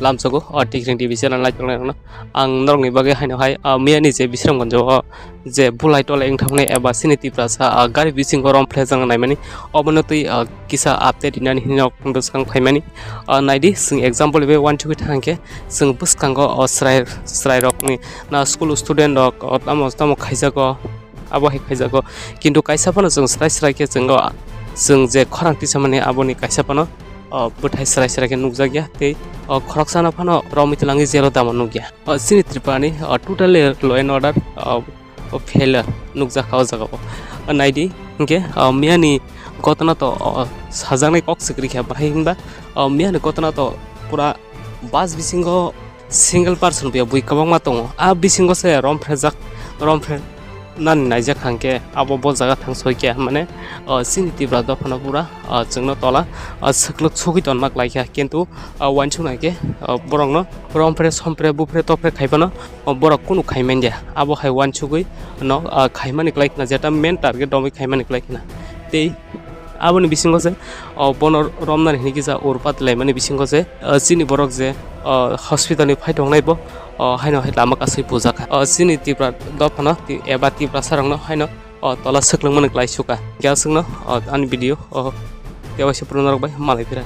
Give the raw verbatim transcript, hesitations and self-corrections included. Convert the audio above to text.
lamsogo o Tikring T V channel naitongnai rokno. Ang norokni bagwi haino hai, ah, miyani je Bisramganj o je bulai tolai wngthangmani eba chini Tiprasa, ah, gari bisingo rom phlejak naimani, obono twi, ah, kisa update rinani hinwi nok bwskang phaimani. Ah, naidi, chwng example bai uansugwi thangkhe, chwng bwskango o chwrai, chwrairokni na school student rok, o tamo tamo khaijago, abo hai khaijago. Kintu kaisa phano chwng srai srai khe chwngo, chwng je khorang tisamani aboni kaisa phano, o, bwthai srai srai khe nukjakya tei, o, khoroksano phano romwi twlangwi jelo dama nukya. O, chini Tripurani, o, totally law and order, o, o, failure nukjakha o jagao. O, naidi hinkhe, o, miyani gotona to, o, sajaknai kok swkri khe bahai hinba, o, miyani gotona to pura bus bisingo single person buya bui kwbangma tongo. A bisingo se rom phrejak, rom phre nani naijak hangkhe abo bo jaga thang soi khe, mane, o, chini Tipra dophano pura, o, chwngno tola, o, swklwk sugwi tonma klaikha, kintu, o, uansuk naikhe, o, borokno rom phre, som phre, bu phre, to phre khai phano, o, borok kunu khai manya. Abo hai uansugwi no, o, khaimani klai khna, jeta main target romwi khaimani klai khna. Tei aboni bisingo se, o, bono romnani hini kisa urpat laimani bisingo se, o, chini borok je, o, hospital ni phai tongnai bo, o, haino hai lama kasui pujakha. O, chini Tipra dophano ti-, eba Tiprasa rokno haino, o, tola swklwngmani klai sukha. Kya swkno, o, ani video, o, tewaisa pura norok bai malai phira.